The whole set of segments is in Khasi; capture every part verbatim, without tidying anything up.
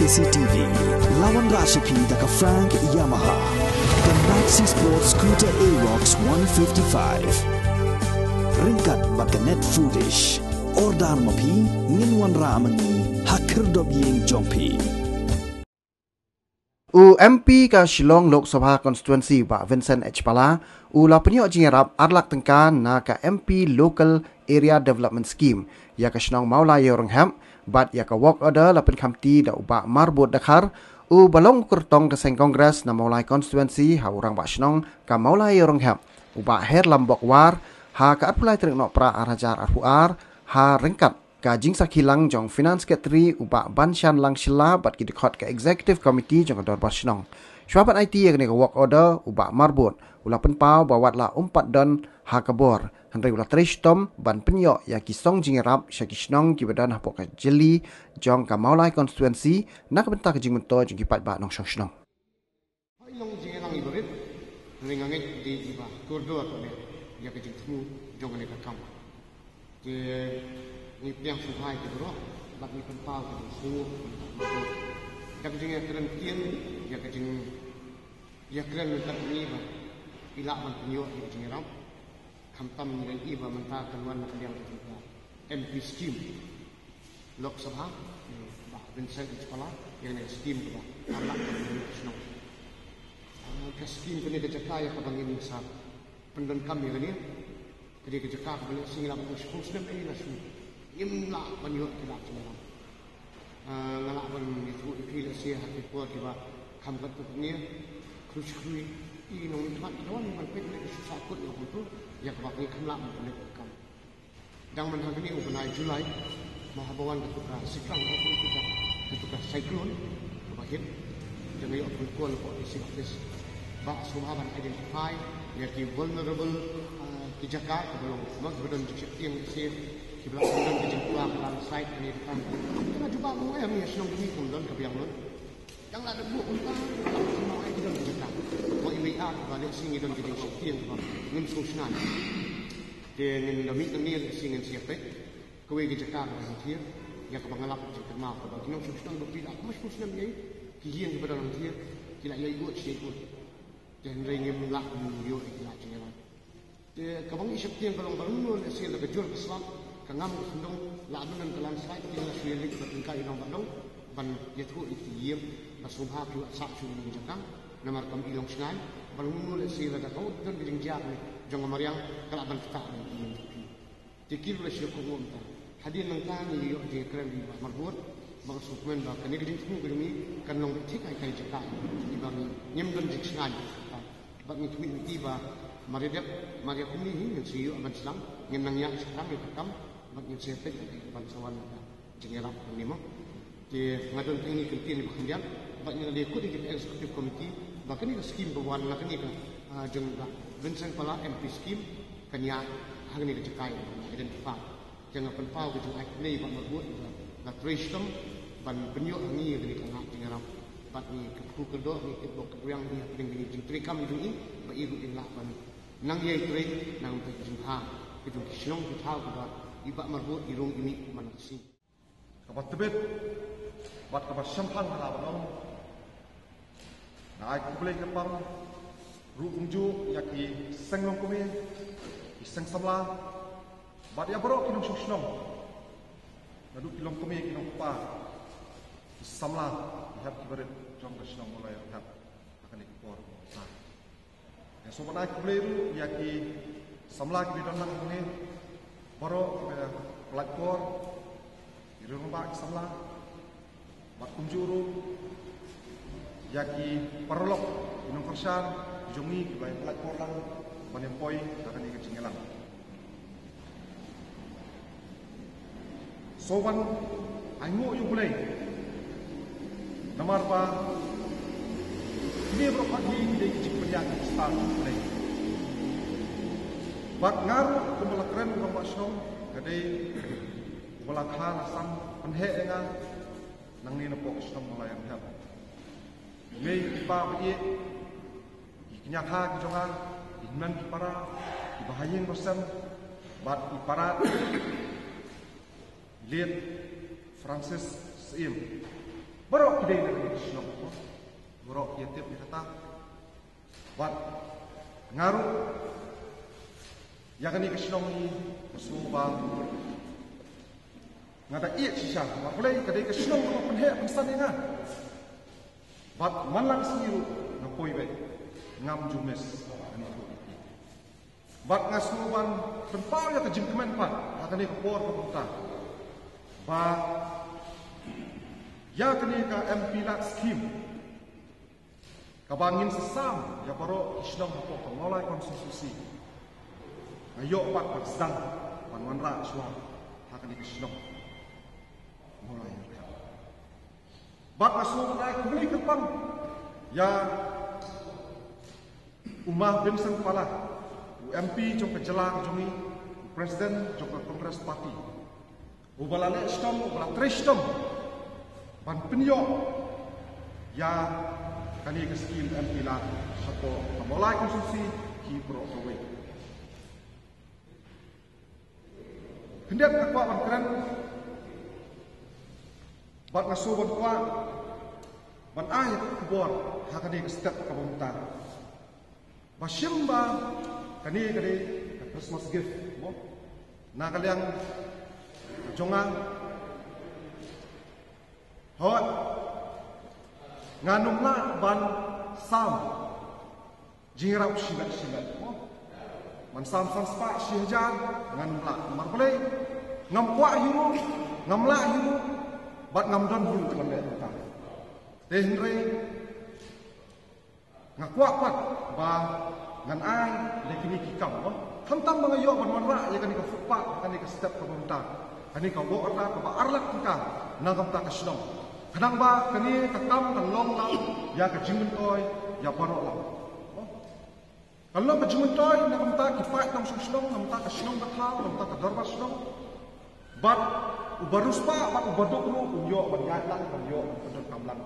C T V. La wanrah sha phi da ka Frank Yamaha. The Maxi Sport Scooter Aerox one fifty-five. Ryngkat bad ka Net Foodish. Order ma phi, ngin wanrah ma ngi ha khyrdop ïing jong phi. U M P ka Shillong Lok Sabha Constituency, Bah Vincent H Pala, u la pynïoh jingïarap ar lak tyngka na ka M P Local Area Development Scheme ïa ka shnong Mawlai Ïewrynghep, bad ïa ka work order la pynkhamti da u Bah Marbud Dkhar, uba long u kyrtong ka seng Congress na Mawlai Constituency, ha u Rangbah Shnong ka Mawlai Ïewrynghep, u Bah Herlambok War, ha ka arphew lai tarik Nohprah ar hajar arphew ar, ha ryngkat ka jingsakhi lang jong Finance Secretary u Bah Banshanlang Shylla bad ki dkhot ka Executive Committee jong ka Dorbar Shnong. Shuwa ban aiti ïa kane ka work order, u Bah Marbud u la pynpaw ba wat la um pat don ha ka bor, hynrei u la trei shitom ban pynïoh ïa ki song jingïarap sha ki shnong kiba don hapoh ka jylli jong ka Mawlai Constituency, na ka bynta ka jingmyntoi jong ki paidbah nongshong shnong. Hooid, long jingïalang iba rit, hynrei nga ngeit de iba kordor ïa ka jingthmu jong kane ka kam. Te ngi pdiang sngewbha ïa ki baroh bad ngi pynpaw ka jingsngewnguh da ka jingïakren ktien, ïa ka jingïakren mynta ngi ba i lah ban pynïoh ïa ka jingïarap. Khamtam ngi la ïohi ba mynta kan wan na ka liang ka jong ka M P scheme Lok Sabha, eh, Bah Vincent H Pala, ïa kane ka scheme kaba ar lak ka shnong. Ah, ka scheme kane ka jaka ïa kaba ngin sa pyndonkam ïa kane. Ka dei ka jaka kaba lehse ngi lah ban ong shiphew snem ei la shu ngim lah ban ïoh ki lad jingïarap. Ah, nga lah ban ïathuh ïa phi lehse ha ki por kiba kham katto katne, khlem shi khlem i nongmihkhmat ki don ban peit lehse shu sah kut ïa ka pyntur ïa kaba ngi kham lah ban pynleit kam. Dang mynta ha kane u bnai July, ma haba wan katu ka sikrang, katu ka, katu ka cyclone kaba hit, te nga ïoh phone call hapoh D C office ba sngewbha ban identify ïa ki vulnerable, ah, ki jaka kaba long, ma kiba don jingsheptieng, lehse kiba la don ki jingkhlaiñ, landslide, kane ka kam. Te nga jubab, mo, em, ïa shnong kane kum don ka biang lut. Dang la da buh kumta, la kumno ai ki don ki jaka. Mo, i mei a ba lehse ngi don ki jingsheptieng ba ngim sngewsynei. Te ngin da mih nangne lehse ngin sa ïa peit kawei ka jaka kaba hangthier ïa kaba nga lap jingkynmaw kaba ki nongshong shnong ba phi la khlem shi snem ei, ki ïing kiba don hangthier ki la ïai ud shi ud. Te hynrei ngim lah ban ïoh ïa ki lad jingïarap. Te kaba ngi sheptieng ka long ba kumno lehse la ka jur ka slap, ka ngam ka sngewdong, la mynta ka landslide, ki la shu ïaleit ba tyngkai i nong ba dong ban ïathuh ïa ki ïing ba sngewbha ki wat sah shuh na jaka, namar kam i long shngain. Ba kumno lehse la da ka don ka jingjia jong ka mariang ka lah ban ktah ïa ki ïing. Te ki ruh la shu ïa kohnguh mynta. Hadien nangta ngi ïoh jingkren da i Bah Marbud, ba nga sngewkmen ba kane ka jingthmu ka jong ngi kan long thik ha ïa ka jaka iba ngi ngim don jingsngewsynei. Bad ngi khmih ïa ki ba mar ïa dep mar ïa kumne hi ngin sa ïoh ban sdang, ngin nang ïaid shaphrang ïa ka kam bad ngin sa ïa peit ïa ka ban sa wan ïa ka jingïarap hangne mo. Te nga don tang kine ki kyntien ba khyndiat bad ngi la leh kut ïa ki executive committee ba kane ka scheme ba wan na kane ka, ah, jong Bah Vincent Pala M P scheme kan ïaid ha kane ka jaka ïa ka identify. Te nga pynpaw ka jingai khublei Bah Marbud ba la trei shitom ban pynïoh ha ngi ïa kane ka lad jingïarap bad ngi kyrkhu kyrdoh, ngi kitbok kitrwiang ïa kane ka jingtrei kam jong i ba i ruh in lah ban nang ïai trei nangta ka jingbha ka jong ki shnong ki thaw kiba i Bah Marbud i rung i mih man la ka sngi. Kaba tbit bad kaba shemphang ka la ban ong, nga ai khublei kyrpang ruh kumjuh ïa ki seng longkmie, ki seng samla bad ïa baroh ki nongshong shnong, naduh ki longkmie, ki nongkpa, ki samla, ki hep ki barit jong ka shnong Mawlai Ïewrynghep ha kane ka por. Nga sngewbha ban ai khublei ruh ïa ki samla kiba don lang hangne baroh kiba pynlait por, ki rangbah, ki samla, bad kumjuh ruh ïa ki paralok, ki nongkyrshan jong ngi kiba pynlait por lang ban ïa poi ha kane ka jingïalang. Sngewbha ban ainguh ïa U Blei namar ba kine baroh pat ki dei ki jingpynïaid ki stad U Blei. Bad nga ruh kumba la kren u rangbah shnong, ka dei uba la kha la san pynheh ïa nga nangne napoh ka shnong Mawlai Ïewrynghep. Mei ki pa ba ïeit, ki kñia kha ki jong nga, ki hynmen ki para, ki bahaïing basem, bad ki para, Late Francis Syiem. Baroh ki dei na kane ka shnong. Baroh ki ïa tip ïa kata. Bad nga ruh ïa kane ka shnong ni, nga sngew ba nga da ïeit shisha. Bad balei, ka dei ka shnong kaba pynheh pynsan ïa nga. Bad man la ka sngi ruh nga poi beit, ngam ju miss kane ka ruh. Bad nga sngew ban pynpaw ïa ka jingkmen pat ha kane ka por ka mynta, ba ïa kane ka M P lad scheme kaba ngin sa sam ïa baroh ki shnong hapoh ka Mawlai constituency, nga ïoh pat ban sdang ban wanrah shuwa ha kane ka shnong Mawlai. Bad nga sngew ban ai khublei kyrpang ïa u Ma Vincent Pala, u M P jong ka jylla ka jong ngi, u President jong ka Congress Party, uba la leh shitom, uba la trei shitom ban pynïoh ïa kane ka scheme M P lad shapoh ka Mawlai constituency hi baroh kawei. Khyndiat nga kwah ban kren bad nga sngew ban kwah ban ai ïa ka khubor ha kane ka step kaba mynta, ba shim ba kane ka dei ka Christmas gift, mo, na ka liang ka jong nga. Hooid, ngan ym lah ban sam jingïarap shimet shimet, mo. Ban sam san spah shi hajar ngan ym lah, namar balei? Ngam kwah hi ruh, ngam lah hi ruh, bad ngam don hi ruh ban leh kata. Te hynrei nga kwah pat ba ngan ai ïa kine ki kam, mo. Khamtam ba nga ïoh ban wanrah ïa kane ka footpath, kane ka step kaba mynta, kane ka walk kata kaba ar lak tyngka na ka bynta ka shnong, khnang ba kane ka kam kan long lang ïa ka jingmyntoi ïa baroh lang, mo. Kan long ka jingmyntoi na ka bynta ki paid nongshong shnong, na ka bynta ka shnong ka thaw, na ka bynta ka dorbar shnong. Bad uba riewspah bad uba duk ruh un ïoh ban ïaid lang, ban ïoh ban pyndonkam lang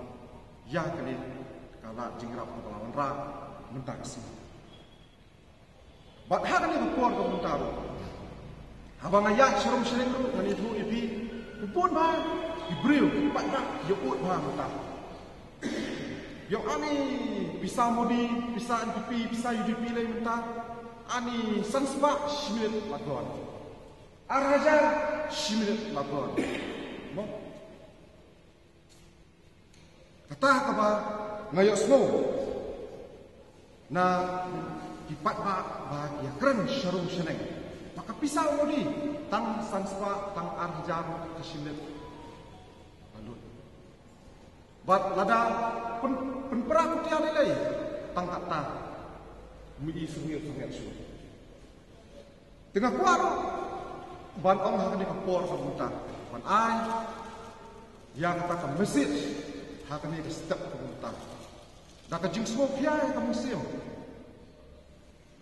ïa kane ka lad jingïarap kaba la wanrah mynta ka sngi. Bad ha kane ka por ka mynta ruh, haba nga ïaid sharum shaneng ruh, ngan ïathuh ïa phi, bun bha ki briew, ki paidbah ki ïaud bha mynta. Ïoh ani pisa Modi, pisa N P P, pisa U D P lei mynta, ani san spah shi minit la don. Ar hajar shi minit la don. Mo? Kata kaba nga ïohsngew na ki paidbah ba ki ïakren sharum shaneng, ba ka pisa u Modi tang san spah, tang ar hajar ka shi minit la lut. Bad lada pyn, pynpra pyntiar lei lei, tang katta, mih i sngewsih sngewsih shuh. Te nga kwah ruh ban ong ha kane ka por ka mynta, ban ai ïa kata ka message ha kane ka step ka mynta, da ka jingsngewkhia ïa ka mynsiem,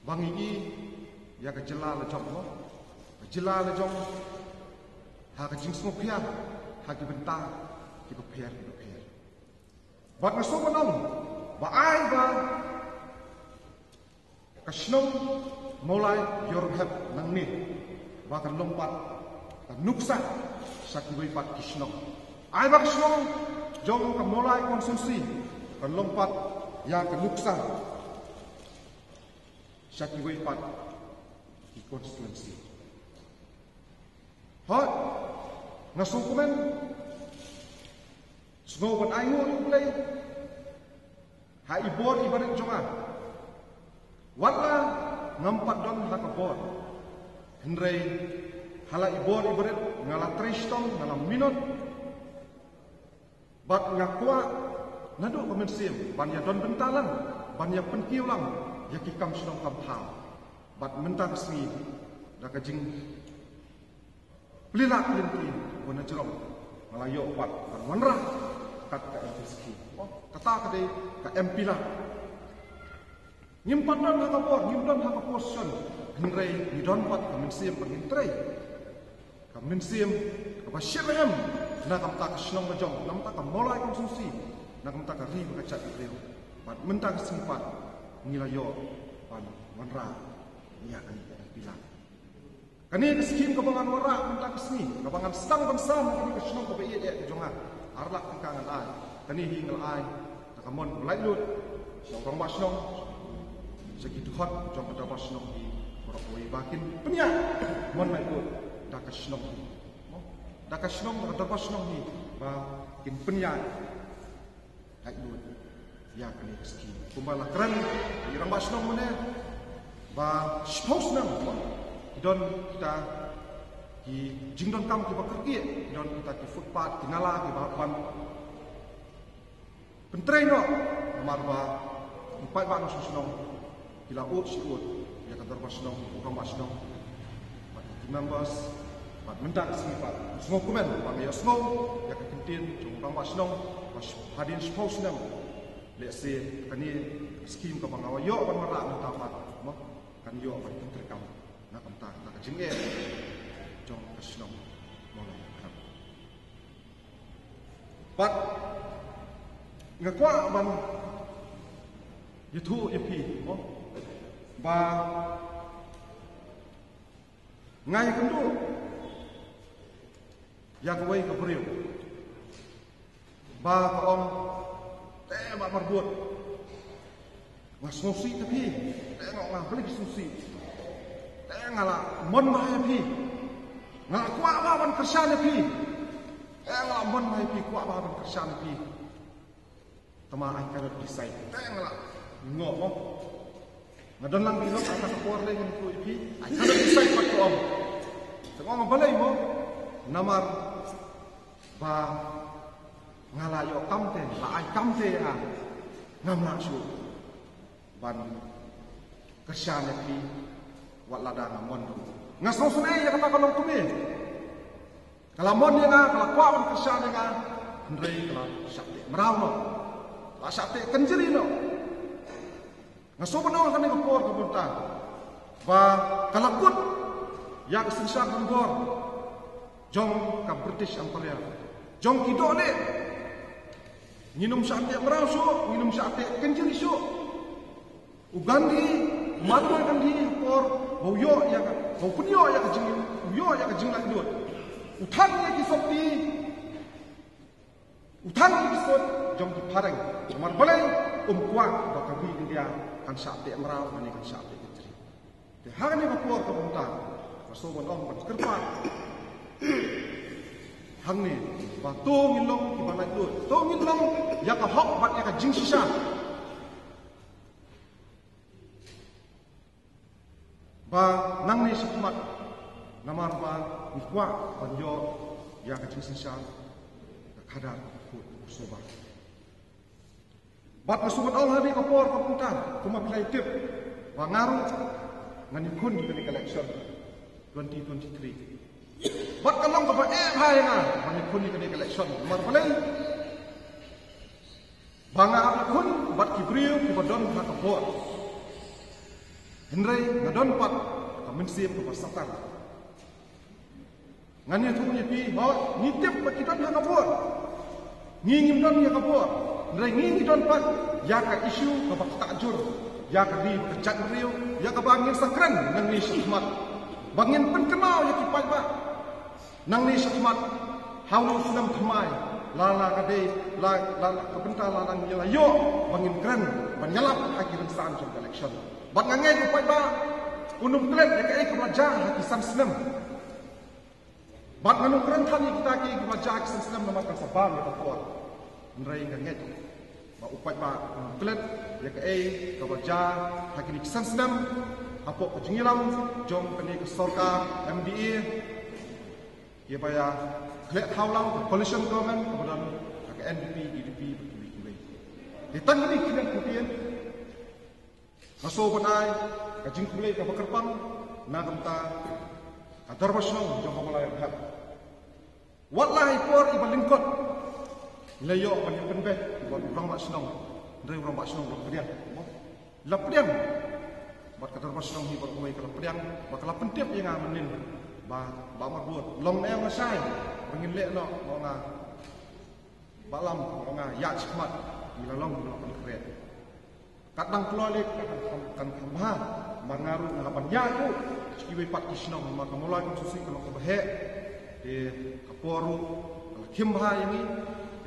ba ngi i ïa ka jylla la jong, mo, ka jylla la jong, ha ka jingsngewkhia ha ki bynta kiba pher kiba pher. Bad nga sngew ban ong ba ai ba ka shnong Mawlai Ïoh Rem Hep nangne, ba kan long pat ka nuksa sha kiwei pat ki shnong. Ai ba ka shnong jong ka Mawlai constituency kan long pat ïa ka nuksa sha kiwei pat ki constituency. Hooid, nga sngewkmen, sngew ban ai nguh ïa U Blei ha i bor i barit jong nga. Wat la ngam pat don ha ka bor, hynrei ha la i bor i barit nga la trei shitom, nga la minot. Bad nga kwah naduh ka mynsiem ban ïa don bynta lang, ban ïa pynkiew lang ïa ki kam shnong kam thaw. Bad mynta ka sngi, da ka jingplie lad plie lynti ba na jrong, nga la ïoh pat ban wanrah kat ka M P scheme. Kata ka dei ka M P lad. Ngim pat don ha ka bor, ngim don ha ka position, hynrei ngi don pat ka mynsiem ba ngin trei. Ka mynsiem kaba shitrhem na ka bynta ka shnong la jong, na ka bynta ka Mawlai constituency, na ka bynta ka ri bad ka jaitbynriew. Bad mynta ka sngi pat ngi la ïoh ban wanrah ïa kane ka M P lad. Kane ka skim kaba ngan wanrah mynta ka sngi, kaba ngan sdang ban sam ha kane ka shnong kaba ïeit eh ka jong nga, ar lak tyngka ngan ai. Kane hi nga la ai da ka mon kaba laitluid sha u rangbah shnong, sha ki dkhot jong ka dorbar shnong hi baroh kawei ba kin pynïaid mon laitluid da ka shnong hi, da ka shnong, da ka dorbar shnong hi, ba kin pynïaid laitluid ïa kane ka skim. Kumba la kren i rangbah shnong mynne, ba shiphew snem ki don kita ki jingdonkam kiba kyrkieh, ki don kita ki footpath, ki nala kiba hap ban pyntrei noh, namar ba ki paidbah nongshong shnong ki la ud shi ud ïa ka dorbar shnong, u rangbah shnong, bad ki members, bad mynta ka sngi pat sngewkmen ba nga ïohsngew ïa ka ktien jong u rangbah shnong ba hadien shiphew snem lehse kane ka skim kaba nga ïoh ban wanrah mynta pat, mo, kan ïoh ban pyntreikam na ka bynta ka jingeh jong ka shnong Mawlai Khrap. Bad nga kwah ban ïathuh ïa phi, mo, ba nga ïakynduh ïa kawei ka briew ba ka ong, te Bah Marbud, nga sngewsih ïa phi, te nga, nga balei sngewsih, te nga la mon bha ïa phi, nga la kwah bha ban kyrshan ïa phi, te nga la mon bha ïa phi, kwah bha ban kyrshan ïa phi. Tangba I cannot decide. Te nga la, ngo mo, nga don lang ki lok, ata ka por lei ngan ïathuh ïa phi. I cannot decide pat, ka ong. Te nga ong, balei mo? Namar ba nga la ïoh kam te, la ai kam te ïa nga, ngam lah shuh ban kyrshan ïa phi, wat lada nga mon ruh. Nga sngewsynei ïa kata ka longkmie. Ka la mon ïa nga, ka la kwah ban kyrshan ïa nga, hynrei ka la shah teh mraw noh, ka la shah teh kynjri noh. Nga sngewbha ban ong ha kane ka por kaba mynta ba ka la kut ïa ka synshar donbor jong ka British Empire, jong ki dohlieh. Ngin ym shah teh mraw shuh, ngin ym shah teh kynjri shuh. U Gandhi, u Mahatma Gandhi, por ba u ïoh ïa ka, ba u pynïoh ïa ka jing, u ïoh ïa ka jinglaitluid, u thang ïa ki sotti, u thang ïa ki sotti jong ki phareng. Namar balei? Um kwah ba ka ri India kan shah teh mraw, mane kan shah teh kynjri. Te ha kane ka por kaba mynta, nga sngewbha ban ong ban kyrpad hangne ba to ngin long kiba laitluid, to ngin long ïa ka hok bad ïa ka jingshisha. Ba nangne shakhmat, namar ba ngi kwah ban ïoh ïa ka jingshisha, ka khadar ka kut suba. Bad nga sngewbha ong ha kane ka por kaba mynta, kumba phi la tip ba nga ruh ngan ïakhun ïa kane ka election twenty twenty-three. Bad ka long kaba eh bha ïa nga ban ïakhun ïa kane ka election. Namar balei? Ba nga ïakhun bad ki briew kiba don ha ka bor, hynrei nga don pat ka mynsiem kaba satang. Ngan ïathuh ïa phi, hooid, ngi tip ba ki don ha ka bor, ngi ngim don ïa ka bor, hynrei ngi ngi don pat ïa ka issue kaba ktah jur ïa ka ri bad ka jaitbynriew, ïa kaba ngin sa kren nangne shakhmat, ba ngin pynkynmaw ïa ki paidbah. Nangne shakhmat, ha une u snem thymmai, la la ka dei, la la ka bynta la nang ïa la ïoh ba ngin kren ban ïalap ha ki rynsan jong ka election. Bad nga ngeit u paidbah un ym klet ïa kaei kaba la jia ha ki san snem. Bad ngan ym kren than ïa kita kiei kiba la jia ha ki san snem namar kan sa bam ïa ka por. Hynrei nga ngeit ba u paidbah un ym klet ïa kaei kaba la jia ha kine ki san snem hapoh ka jingïalam jong kane ka sorkar M D A. Ïa ba ïa khleh thaw lang ka coalition government kaba don ha ka N P P, D D P bad kiwei kiwei. Te tang kine ki khyndiat ktien nga sngewbha ban ai ka jingkhublei kaba kyrpang na ka bynta ka dorbar shnong jong ka Mawlai Rynghep. Wat la i por iba lyngkot ngi la ïoh ban ïa pynbeit ïa u rangbah shnong, hynrei u rangbah shnong la pdiang, la pdiang. Bad ka dorbar shnong hi baroh kawei ka la pdiang, bad ka la pyntip ïa nga mynnin ba, Bah Marbud, long ne em lashai ba ngin leh noh, ong nga. Bah Lam, ong nga, ïaid shakhmat, ngi la long, ngi la pynkhreh. Kat dang kloi leh, kan, kan, kan kham bha, namar nga ruh nga hap ban ïaid ruh sha kiwei pat ki shnong, namar ka Mawlai constituency ka long kaba heh. Te ka por ruh ka la khim bha ïa ngi. Te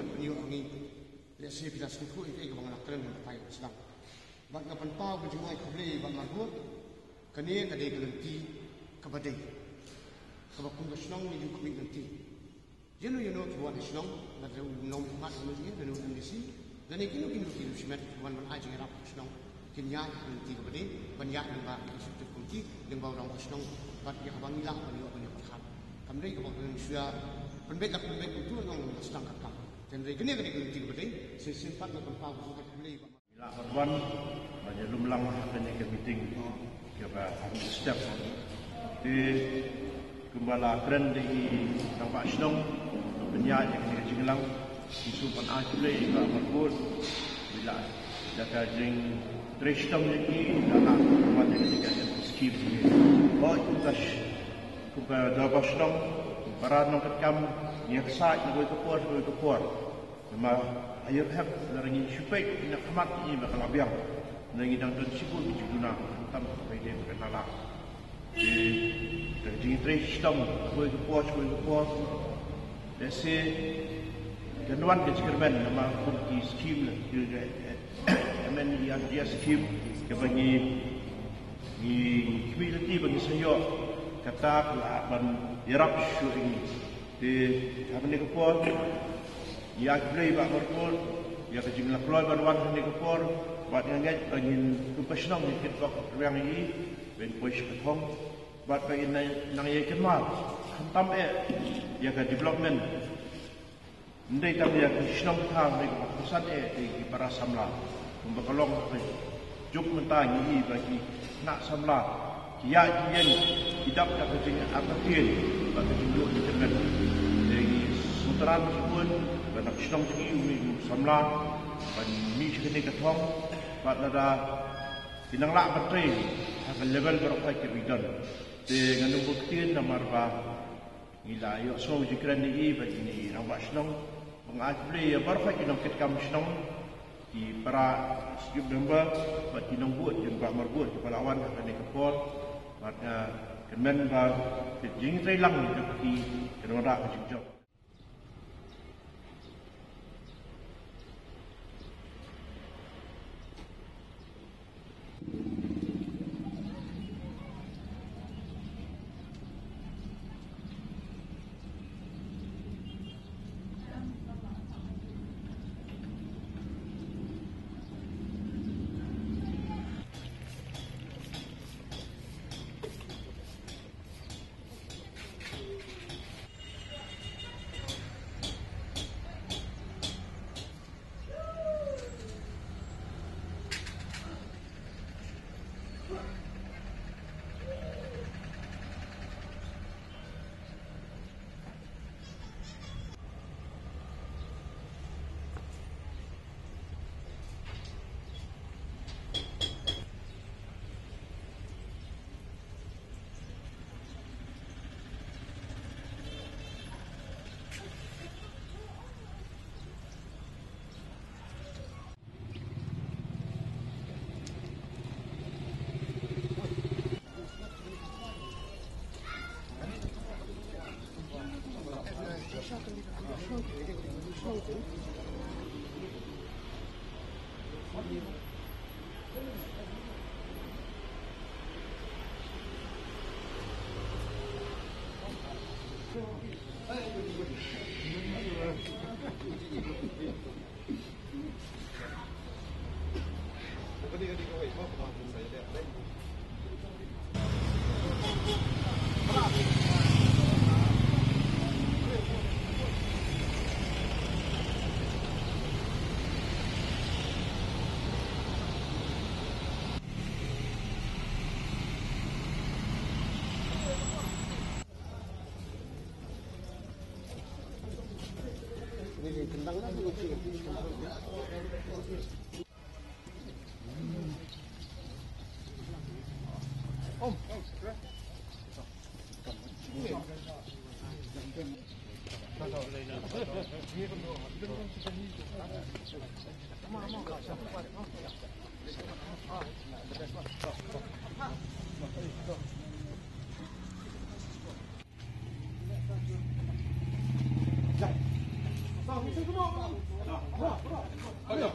ban pynïoh ha ngi. Lehse phi la sngewthuh ïa kaei kaba nga la kren mynta ïa ka shnong. Bad nga pynpaw ka jingai khublei ïa i Bah Marbud. Kane ka dei ka lynti kaba dei, kaba kum ka shnong ngi ju khmih lynti. Ïano ïano ki wan ha shnong, lada u nongmihkhmat u ïa, lada u M D C, lane kino kino ki shimet ki wan ban ai jingïarap ha shnong, kin ïaid ha ka lynti kaba dei, ban ïaid lyngba ka executive committee, lyngba u rangbah shnong, bad ïa kaba ngi lah ban ïoh ban ïoh pyrkhat. Kam dei kaba ngi shu ïa pynbeit la pynbeit, uto u nongmihkhmat sdang ka kam. Te hynrei kane ka dei ka lynti kaba dei, shisien pat nga pynpaw ka jingkhublei. Ngi la ban wan ban ïalum lang ha kane ka meeting kaba ar step. Te kumba la kren da i rangbah shnong, ban ïaid ïa kane ka jingïalang, ngi shu ban ai khublei ïa i Bah Marbud. Ngi la da ka jingtrei shitom ïa ki, da la wan ïa kane ka scheme. Hooid, kumta sh-, kumba da ba shnong, para nongkitkam, ngi ïa ksaid na kawei ka por, kawei ka por. Namar ha ïoh hep, lada ngi shu peit na ka mat ngi ba ka la biang. Lada ngi dang don shibun ki jingduna, khamtam ka bai dei ka la. Te ka jingtrei shitom, kawei ka por, kawei ka por. Lehse kan wan ka jingkyrmen namar kum ki scheme la, ki, eh, M N E R G S scheme, kaba ngi, ngi khmih lynti ba ngi sa ïoh, kata ka lah ban ïarap shuh ïa ngi. Te ha kane ka por, ïa khublei Bah Marbud ïa ka jingïalang kloi ban wan ha kane ka por, bad nga ngeit ba ngin kum ka shnong ngin kitbok rwiang ïa i, ban poi sha ka thong, bad ba in nang, nang ïa kynmaw khamtam eh ïa ka development. Ym dei tang ïa ki shnong thaw, ym dei ka kongsan eh, dei ki para samla. Kumba ka long ka juk mynta ngi i ba ki khynnah samla ki ïaid ki ïeng, ki dap da ka jingartatien bad ka jingduh jingkyrmen. Te ngi sngewthrang shibun ba na ka shnong jong ngi u mih u samla ban mih sha kane ka thong, bad lada ki nang lah ban trei ha ka level baroh kawei ki don. Te ngan ym bud ktien namar ba ngi la ïohsngew jingkren ïa i bad ine i rangbah shnong. Ba nga ai khublei ïa baroh kawei ki nongkitkam shnong, ki para executive member bad ki nongbud jong Bah Marbud kiba la wan ha kane ka por. Bad nga kyrmen ba ka jingtrei lang jong ki kan wanrah ka jingjop. Ayo.